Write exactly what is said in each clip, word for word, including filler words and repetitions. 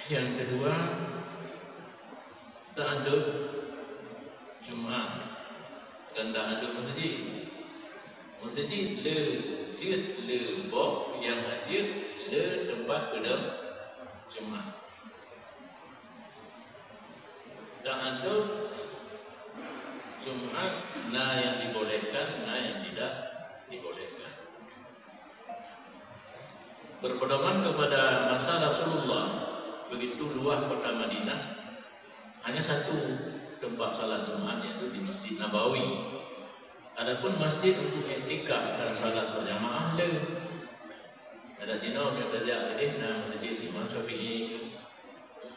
Nyang keudua, taadop Jumat dan taadop meuseujid. Meuseujid le jeuet le boh, nyang hana jeuet le teumpat peudong Jumat. Taadop Jumat na nyang dibolehkan, na nyang tidak dibolehkan. Berpedoman kepada masa Rasulullah, begitu luas kota Madinah, hanya satu tempat salat Jumat, yaitu di Masjid Nabawi. Adapun masjid untuk iktikaf dan salat berjamaah le. Ada jinoe nyang tajak keudeh na Masjid Imam Syafi'i,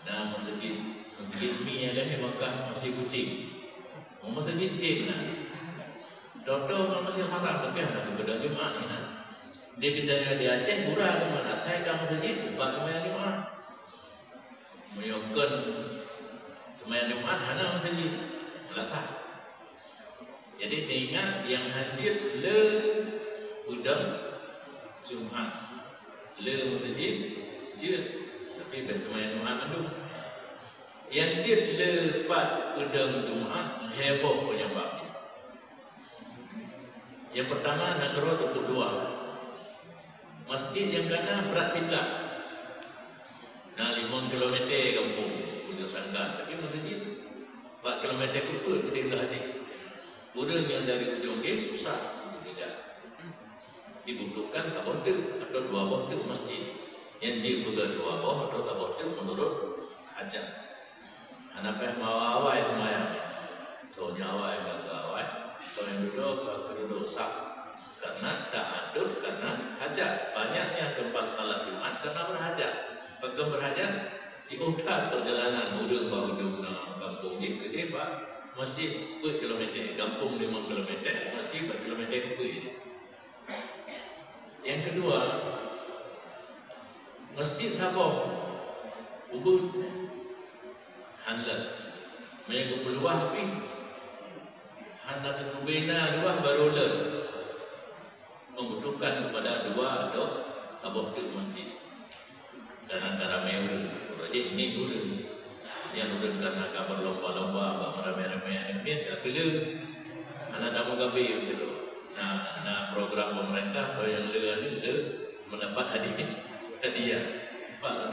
na Masjid, Masjid Mi ada di Makkah, Masjid Kucing. Masjid Jin na. Toto ngon Masjid Haram, tapi hana geupeudong Jumat ni na. Di kita di Aceh, gura teuma asai ka masjid, tempat seumayang Jumat. Meunyoe kon seumayang Jumat, hana masjid. Meulakah. Jadi, ingat nyang hana jeuet le peudong Jumat. Le masjid, jeuet. Tapi bèk seumayang Jumat mandum. Nyang jeuet le pat peudong Jumat, heboh penyebab. Nyang pertama, nanggroe teupeu dua. Masjid nyang kana brat siblah. Na limong kilometer gampông, Bujur Sangga, tapi masjid empat kilometer keupeu keudeh blah jih. Ureueng nyang dari ujong jih susah untuk dijak. Dibutuhkan saboh teuk atau dua boh teuk masjid. Nyang jih peugah dua boh atau saboh teuk menurut hajat. Hana payah meuawai-awai seumayang. Soe nyang awai ka geuawai, soe nyang dudoe ka geududoe sah. Karena taadop karena hajat. Banyaknya tempat salat Jumat karena berhajat. Pakon berhajat? Jiôh that perjalanan ureueng bak ujong na gampông jih keudeh bak masjid peuet kilometer, gampông limong kilometer, masjid empat kilometer keupeu. Nyang keudua, masjid saboh ubeuet hana. Meunyoe geupeuluwah pih hana teutubé na luwah barô le. Membutuhkan kepada dua atau saboh teuk masjid. Karena ka ramé ureueng, uroe jih ni ureueng. Nyan ureueng karena ka berlomba-lomba bak ramé-ramé aneuk miet ka keu le. Hana tamong gabé keu le. Nah, na program pemerintah keu nyang le aneuk le mendapat hadiah. Hadiah. Pak